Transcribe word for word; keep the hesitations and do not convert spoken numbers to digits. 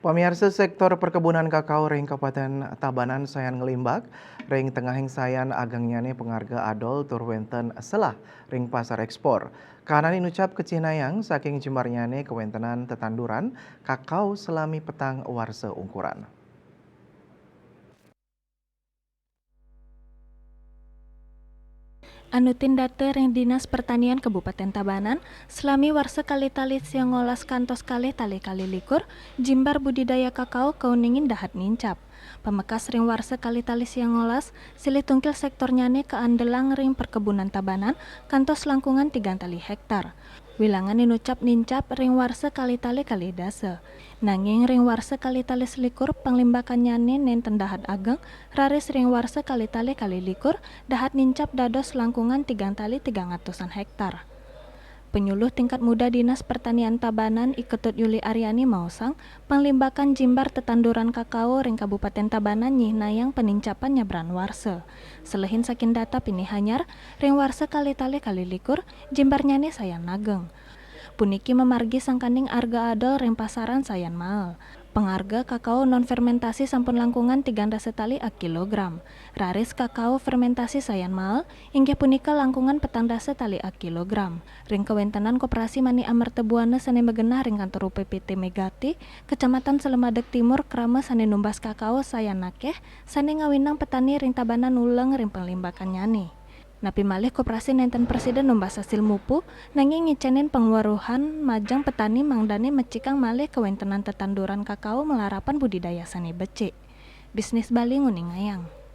Pamiarsa, sektor perkebunan kakao ring Kabupaten Tabanan sayan nglimbak. Ring tengahing sayan agengnyane pangarga adol tur wenten selah ring pasar ekspor. Kaanane nucap kacihnayang saking jembarnyane kawentenan tetanduran kakao salami petang warsa ungkuran. Anutin data ring Dinas Pertanian Kabupaten Tabanan, salami warsa kalih tali siangolas kantos kalih tali kalih likur, jimbar budidaya kakao kauningin dahat nincap. Pamekas ring warsa kalih tali siangolas, silih tungkil sektornyane kaandelang ring perkebunan Tabanan kantos langkungan tigang tali hektar. Wilangane nucap nincap ring warsa kalih tali kalih dasa. Nanging ring warsa kalih tali selikur panglimbakannyane nenten dahat ageng, raris ring warsa kalih tali kalih likur dahat nincap dados langkungan tigang tali tigang atusan hektar. Penyuluh tingkat muda Dinas Pertanian Tabanan, I Ketut Yuli Aryani, maosang, panglimbakan jimbar tetanduran kakao ring Kabupaten Tabanan nyihnayang panincapan nyabran warsa. Selehin saking data pinih anyar, ring warsa kalih tali kalih likur, jimbarnyane sayan nageng. Puniki mamargi sangkaning arga adol ring pasaran sayan mael. Pangarga kakao non fermentasi sampun langkungan tigang dasa tali akilogram. Raris kakao fermentasi sayan mael, inggih punika langkungan petang dasa tali akilogram. Ring kawentenan Koperasi Mani Amerta Buana sane magenah ring kantor U P P T Megati, Kecamatan Selemadeg Timur, krama sane numbas kakao sayan akeh, sane ngawinang petani ring Tabanan uleng ring panglimbakannyane. Napi malih koperasi nenten prasida numbas asil mupu, nanging ngicenin pangweruhan majeng petani mangdane mecikang malih kawentenan tetanduran kakao malarapan budidaya sane becik. Bisnis Bali nguningayang.